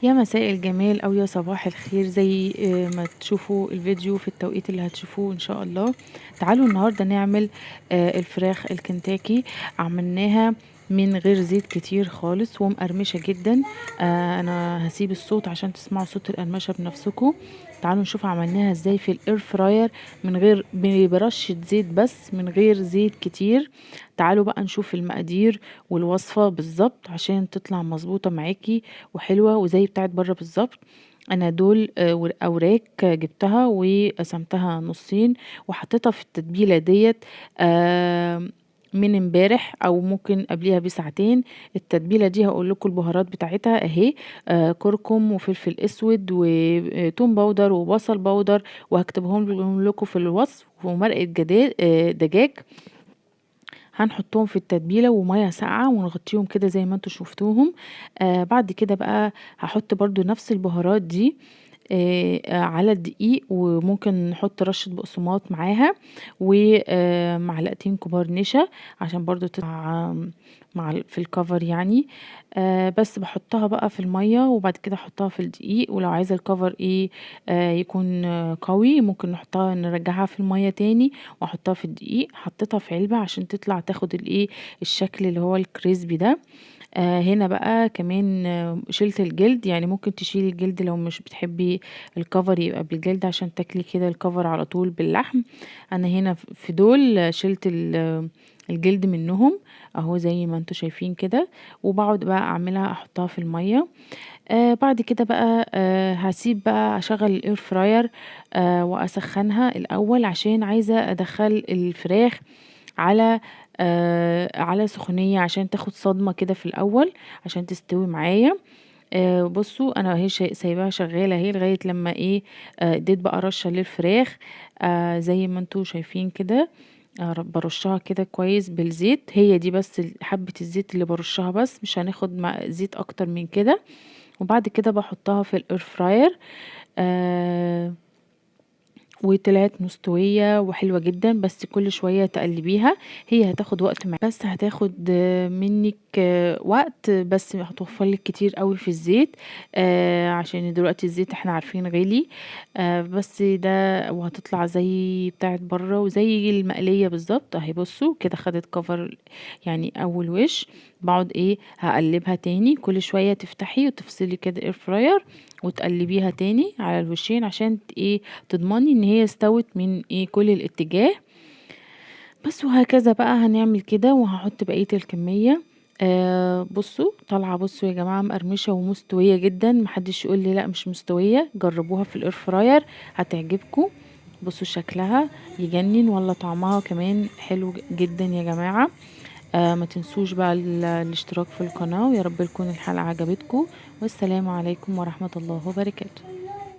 يا مساء الجمال أو يا صباح الخير، زي ما تشوفوا الفيديو في التوقيت اللي هتشوفوه إن شاء الله. تعالوا النهاردة نعمل الفراخ الكنتاكي. عملناها من غير زيت كتير خالص ومقرمشة جدا. أنا هسيب الصوت عشان تسمعوا صوت القرمشة بنفسكم. تعالوا نشوف عملناها ازاي في ال air fryer من غير برشة زيت بس، من غير زيت كتير. تعالوا بقى نشوف المقادير والوصفة بالظبط عشان تطلع مظبوطة معاكي وحلوة وزي بتاعت بره بالظبط. انا دول اوراك جبتها وقسمتها نصين وحطيتها في التتبيلة ديت من امبارح او ممكن قبليها بساعتين. التتبيله دي هقول لكم البهارات بتاعتها اهي، كركم وفلفل اسود وتوم powder وبصل powder، وهكتبهم لكم في الوصف، ومرقه دجاج. هنحطهم في التتبيله ومية ساقعه ونغطيهم كده زي ما انتم شفتوهم. بعد كده بقى هحط برضو نفس البهارات دي على الدقيق، وممكن نحط رشة بقسماط معاها ومعلقتين كبار نشا عشان برضو تطلع مع في الكفر يعني. بس بحطها بقى في المية وبعد كده احطها في الدقيق، ولو عايزة الكفر ايه يكون قوي ممكن نحطها نرجعها في المية تاني واحطها في الدقيق. حطيتها في علبة عشان تطلع تاخد الايه الشكل اللي هو الكريسبي ده. هنا بقى كمان شلت الجلد، يعني ممكن تشيلي الجلد لو مش بتحبي الكفر يبقى بالجلد عشان تاكلي كده الكفر على طول باللحم. انا هنا في دول شلت الجلد منهم اهو زي ما انتوا شايفين كده، وبقعد بقى اعملها احطها في المية. بعد كده بقى هسيب بقى اشغل ال air fryer واسخنها الاول عشان عايزة ادخل الفراخ على سخونية عشان تاخد صدمة كده في الأول عشان تستوي معايا. بصوا أنا اهي سايباها شغالة اهي لغاية لما ايه اديت بقى رشة للفراخ زي ما انتوا شايفين كده. برشها كده كويس بالزيت، هي دي بس حبة الزيت اللي برشها بس، مش هناخد زيت اكتر من كده. وبعد كده بحطها في ال air fryer وطلعت مستوية وحلوة جدا. بس كل شوية تقلبيها، هي هتاخد وقت معاك، بس هتاخد منك وقت، بس هتوفر لك كتير قوي في الزيت عشان دلوقتي الزيت احنا عارفين غالي. بس ده وهتطلع زي بتاعت بره وزي المقلية بالظبط اهي. بصوا كده خدت كفر يعني اول وش. بقعد ايه هقلبها تاني كل شوية، تفتحي وتفصلي كده air fryer وتقلبيها تاني على الوشين عشان ايه تضمني ان هي استوت من ايه كل الاتجاه بس. وهكذا بقى هنعمل كده، وهحط بقية الكمية. بصوا طالعة، بصوا يا جماعة مقرمشة ومستوية جدا، محدش يقول لي لا مش مستوية. جربوها في ال air fryer هتعجبكم. بصوا شكلها يجنن، ولا طعمها كمان حلو جدا يا جماعة. ما تنسوش بقى الاشتراك في القناة، ويا رب تكون الحلقة عجبتكم. والسلام عليكم ورحمة الله وبركاته.